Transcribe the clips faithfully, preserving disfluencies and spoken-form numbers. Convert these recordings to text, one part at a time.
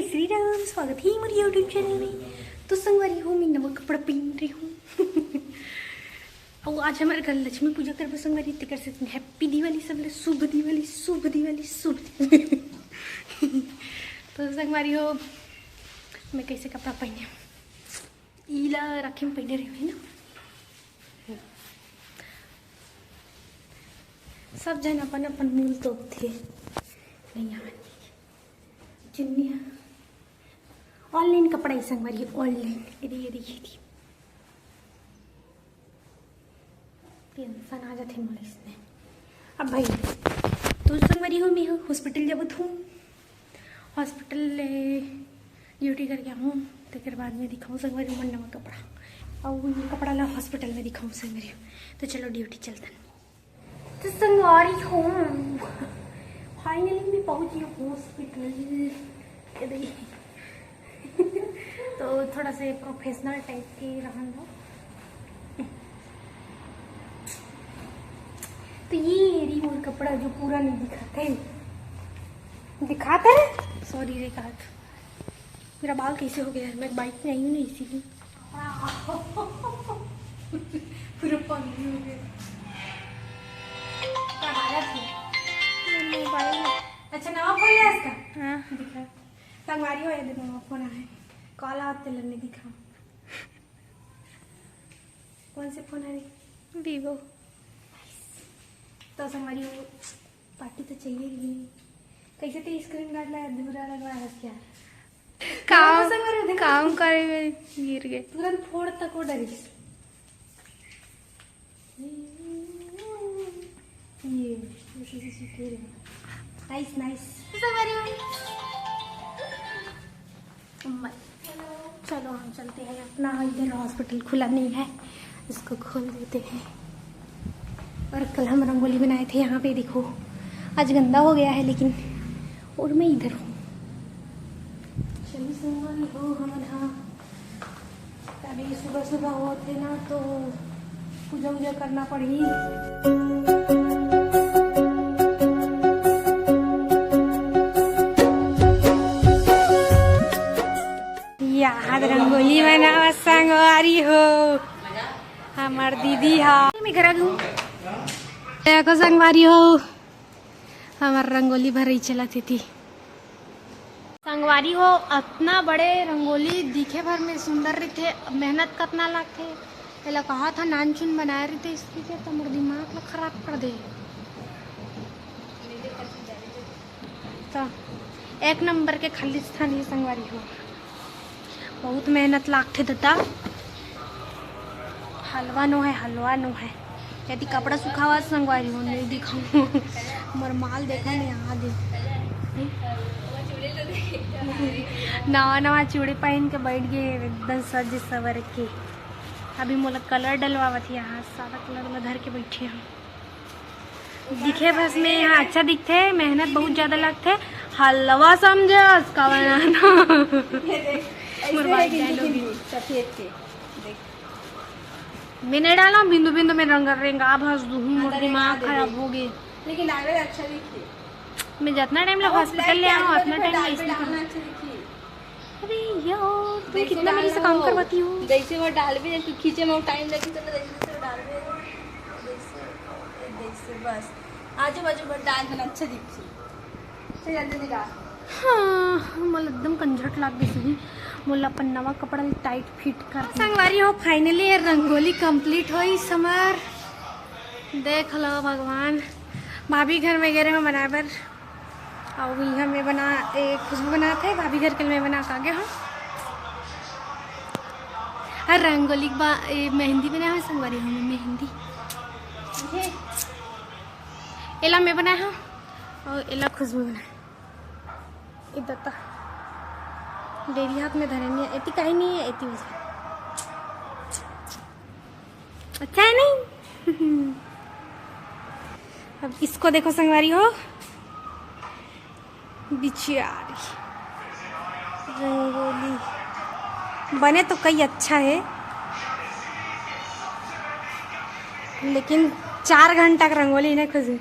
श्री राम, स्वागत हे मोर YouTube channel में। तो संगवारी हो, मैं नवा कपड़ा पहन रही हूँ। अउ आज हमारे घर लक्ष्मी पूजा करबो संगवारी, तेकर से हैप्पी दिवाली सबले, शुभ दिवाली, शुभ दिवाली, शुभ दिवाली। तो संगवारी हो, मैं कैसे कपड़ा पहने हूँ, इला राखी में पहने रही हूँ, है ना। सब जन अपन अपन मूल तोपथे। नहीं आवे। चुन्नी online कपड़ा ही संगवारी, online। ये दे, ये दे, ये दे। टेंशन आ जाथे मोला इसने। अब भाई, तो संगवारी हो, मैं हॉस्पिटल जावत हूँ। हॉस्पिटल ले ड्यूटी करके आहूँ, तेकर बाद में दिखाऊँ संगवारी मन नवा कपड़ा। अउ ये कपड़ा ला हॉस्पिटल में दिखाऊँ संगवारी हो। तो चलो ड्यूटी चलतन। तो संगवारी हो, finally मैं पहुंच गई हूँ हॉस्पिटल। ये देखिए। तो थोड़ा से प्रोफेशनल टाइप के रहन दो। तो ये रही मोर कपड़ा जो पूरा नहीं दिखाते, दिखाते रहे। सॉरी रे, कहा था। मेरा बाल कैसे हो गया है, मैं बाइक में आई हूँ ना, इसीलिए। पूरा पगली हो गया। कहाँ रखी? मोबाइल। अच्छा, नवा फोन है इसका? हाँ। दिखा। संगवारी हो, ये देखो, नवा फोन है। कॉल आते लड़ने दिखा। कौन से फोन है रे? Vivo। तो संगवारी हो, पार्टी तो चाहिए ही। कैसे ते स्क्रीन गार्ड ला अधूरा लगवा है क्या? काम, संगवारी हो, देखो। काम करे में गिर गए। तुरंत फोड़ तक वो डरिस। ये, ये, ये, ये, ये, ये। Nice, nice। संगवारी हो। अम्मा। चलो हम चलते हैं, अपना इधर हॉस्पिटल खुला नहीं है, इसको खोल देते हैं। और कल हम रंगोली बनाए थे यहाँ पे, देखो आज गंदा हो गया है, लेकिन और मैं इधर हूँ। चलिए संगवारी हो, हमन हाँ अभी सुबह सुबह होथे ना, तो पूजा उजा करना पड़ही। यहाँ रंगोली बनावा संगवारी हो, हमार दीदी हा। मैं घर आ गई हूँ। देखो संगवारी हो, हमार रंगोली भरई चलत हे ती। संगवारी हो, अतना बड़े रंगोली दिखे भर में सुंदर रहिथे, मेहनत कतना लागथे। एला कहा था नानचुन बनाए रहिते, इसकी के तो मोर दिमाग ला खराब कर दे। तो एक नंबर के खालिस्तानी संगवारी हो। बहुत मेहनत लागथे ददा। हलवा नो है, हलवा नो है। यदि कपड़ा सुखावा संगवारी हो, नहीं दिखाऊँ। मोर माल देखा नहीं, आ दे। नवा नवा चूड़ी पहन के बैठ गए, एकदम सज सवर के। अभी मोला कलर डलवावत हे, यहाँ सादा कलर में धर के बैठे हूँ। दिखे बस में यहाँ अच्छा दिखथे, मेहनत बहुत ज्यादा लगथे। हलवा समझे उसका बनाना। ये देख, ऐसे मोर है बात बिंदु डायलॉग बिंदु, सफेद के। देख। मैं नहीं डाला, बिंदु बिंदु में रंग रेंगा, भस दूँ, मोर अंदर दिमाग रेंगा दे खराब दे। हो गए। लेकिन डालवे अच्छा दिखथे। मैं जितना टाइम ले और हॉस्पिटल black ले आऊँ, डालवे उतना तो टाइम डाल ले पे इसमें डालना करूँ। अच्छा दिखी। अरे यार, तुम जैसे कितना मेरे से डालो, काम करवाती हो? जैसे वो डालबे, जैसे खींचे में टाइम लगी, तो जैसे जैसे वो डालबे, जैसे, जैसे बस आजू बाजू भर डाल देना, अच्छा दिखी। चल जल्दी निकाल। हाँ, मोला एकदम कंझट लाग गई सही। मोला अपन नवा कपड़ा टाइट फिट कर। संगवारी हो, finally ये रंगोली complete होई समर। देख लो भगवान, भाभी घर में गे रहे हो बनाए बर। अउ इहाँ मैं बना, ए, खुशबू बनात हे, भाभी घर के मैं बना के आगे हूँ। अउ रंगोली के बा-, ए, मेहंदी बनाए हूँ संगवारी हो, मेहंदी। ये एला मैं बनाए हूँ अउ एला खुशबू बनाए। ए दत्ता, डेरी हाथ में धरे नहीं है, एती काहे नहीं है, एती वैसे। अच्छा है नहीं? अब इसको देखो संगवारी हो, बिचारी रंगोली बने तो कई अच्छा है, लेकिन चार घंटा का रंगोली नहीं खुशी।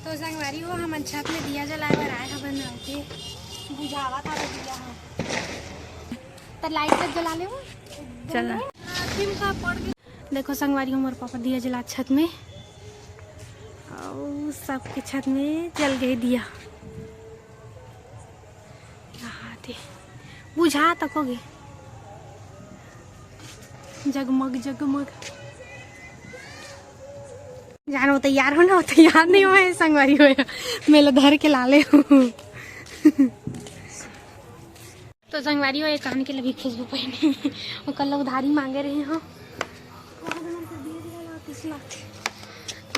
तो संगवारी हो, हमन छत में दिया जलाए बर आए हवन, के बुझावा था दिया ह। त लाइट जब जला ले वो। चल ना। आखिर का पड़ गई। देखो संगवारी हो, मोर पापा दिया जला छत में, अउ सबके छत में जल गए दिया। यहाँ दे। बुझा तको गे। जगमग जगमग। जानो तैयार हो ना, तैयार नहीं होए संगवारी हो, मैं ला धर के ला ले हूँ। तो संगवारी हो, एक कान के लगी खुशबू पहने, वो कल उधारी मांगे रहे हो।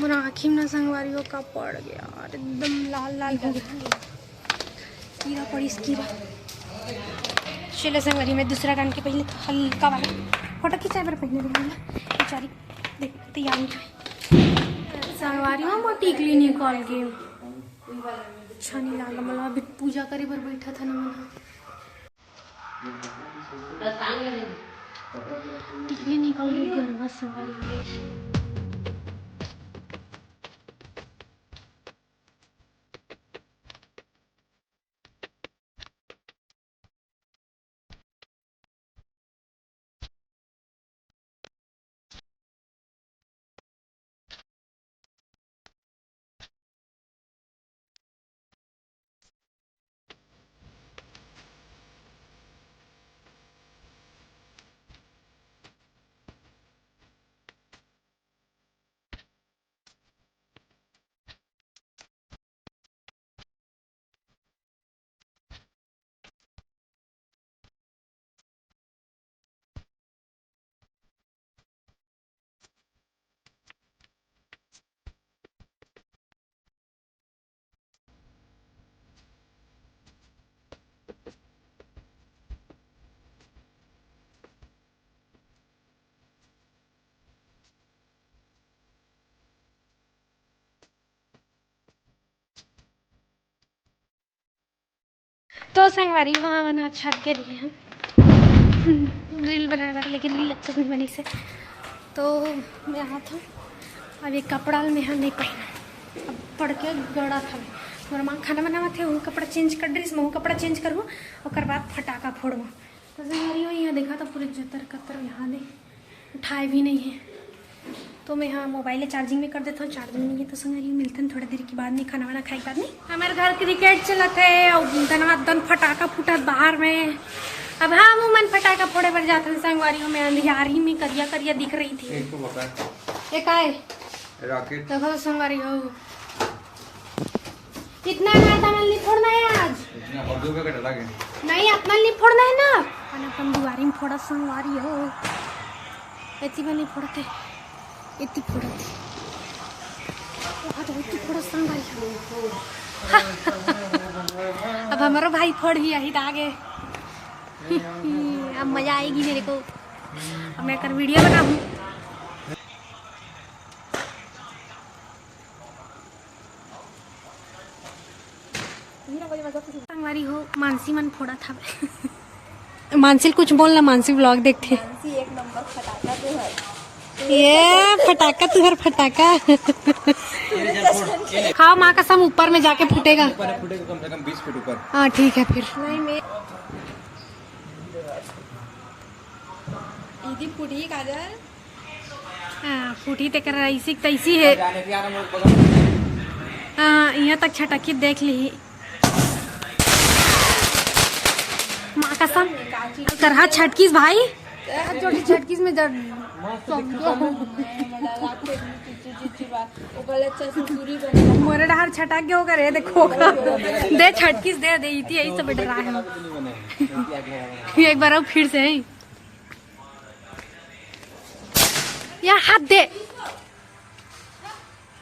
मोर आँखी में ना संगवारी हो का पड़ गया, एकदम लाल लाल हो गया। कीड़ा पड़िस, कीड़ा। चलो संगवारी, मैं दूसरा कान के पहले तो हल्का वाला फोटो खिंचाए बर पहने रही हूँ। बेचारी देख, तैयार नहीं है। संगवारी हो, मोर टिकली निकल गई। अच्छा नहीं लागा मोला, अभी पूजा करे बर बैठा था ना मैं। टिकली निकल गई गरवा संगवारी। तो संगवारी हो, हमन आज छत के लिए हम रील बनाए बर, लेकिन रील अच्छा नहीं बनी से। तो मैं हाथ हूँ, अब ये कपड़ा में हम नहीं पहना, अब पड़ के गड़ा था। मोर माँ खाना बनावत है, वो कपड़ा चेंज कर ड्रेस में, वो कपड़ा चेंज करूँ, ओकर बाद फटाका फोड़बो। तो संगवारी हो, यहाँ देखा तो पूरे जतर कतर यहाँ दे उठाए भी नहीं है। तो मैं हाँ मोबाइल चार्जिंग में कर देता हूँ, चार्जिंग नहीं है। तो संगवारी हो, मिलते हैं थोड़ा देर के बाद में, खाना वाना खाए के बाद में। हमारे घर क्रिकेट चलत है और दनादन फटाका फूटत बाहर में। अब हाँ, मुँह मन फटाका फोड़े बर जात हन संगवारी हो। मैं अंधियारी में करिया करिया दिख रही थी। एक तो बता। ये का है? रॉकेट। देखो संगवारी हो, इतना ना, अतना नहीं फोड़ना है आज। इतना और दो पैकेट अलग है। नहीं, अतना नहीं फोड़ना है ना। अपन अपन दुआरी में फोड़ा संगवारी हो। एती में नहीं फोड़ते, एती फोड़ते। ओहा तो एती फोड़ा संगवारी हो। अब हमारो भाई फोड़ ही यही आगे। अब मजा आएगी मेरे को। अब मैं कर वीडियो बनाऊँ। संगवारी हो, मानसी मन फोड़त हवे। मानसी ल कुछ बोल ना, मानसी vlog देखथे। मानसी एक नंबर फटाका तो है। ये फटाका, तुहर फटाका। खाओ माँ कसम, ऊपर में जाके फूटेगा। ऊपर फूटेगा कम से कम बीस फीट ऊपर। हाँ, ठीक है फिर। नहीं, मैं इदी फूटी काजल। हाँ, फूटी तेकर ऐसी तैसी है। हाँ, यहाँ तक छटकी देख ली। माँ कसम, करहा छटकीस भाई। जोड़ी छटकीस में जब मोरे डहार छटक गयो करे, देखो। दे छटकीस दे, दे, इति यही सब डरा है। एक बार और फिर से है। या हाथ दे।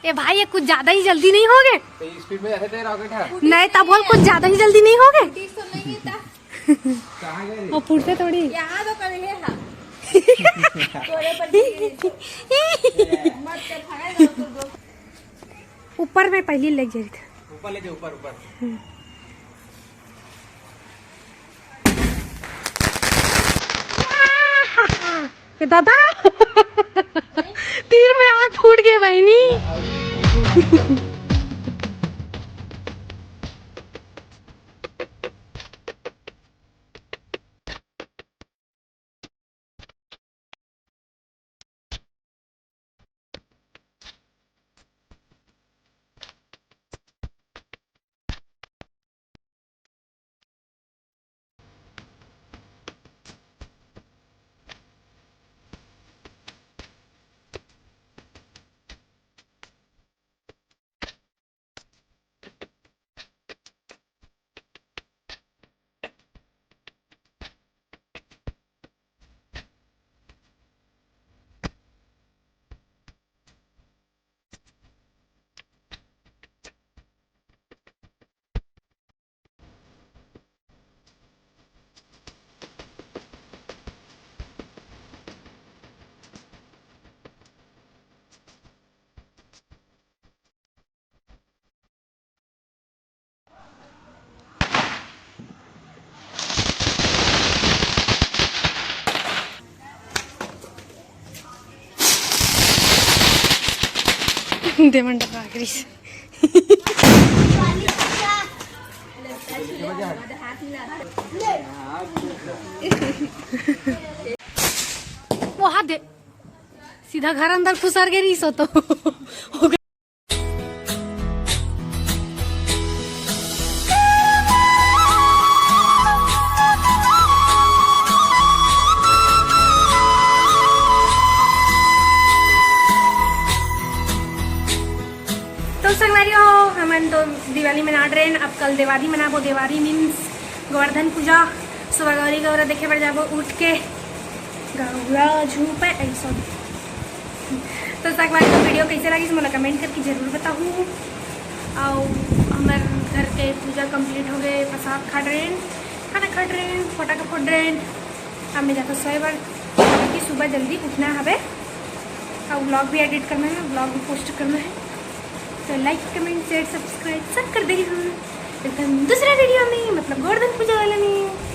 ए भाई, ये कुछ ज्यादा ही जल्दी नहीं हो गए? तो ये स्पीड में जाते थे रॉकेट है। नहीं, तब बोल, कुछ ज्यादा ही जल्दी नहीं हो गए? ठीक तो नहीं था। कहाँ गए? वो फुटते थोड़ी। यहाँ तो कभी है, हाँ। तोरे पर गिरे। मत कर, भागा जाओ तुम लोग। ऊपर में पहली ले जाए थे। ऊपर ले जाओ, ऊपर, ऊपर। हम्म। ए दादा, तीर में आँख फूट गए बहिनी। देवन डरा करिस। वो हाथ दे, सीधा घर अंदर खुसर गे रहिस तो। तो संगवारी हो, हमन तो दिवाली मना डरेन। अब कल देवारी मनाबो। देवारी means गोवर्धन पूजा। सुबह गौरी गौरा देखे बर जाबो उठ के। गौरा झूपे, ए, sorry। तो संगवारी हो, video कैसे लगिस मोला comment करके जरूर बताहू। अउ हमर घर के पूजा complete हो गे, प्रसाद खा डरेन, खाना खा डरेन, फटाका फोड़ डरेन। अब मैं जाकर सोए बर, क्योंकि सुबह जल्दी उठना हवे। अब vlog भी edit करना है, vlog भी post करना है। तो like, comment, share, subscribe सब कर दे रही हूँ। मिलते हैं दूसरा video में, मतलब गोवर्धन पूजा वाला में।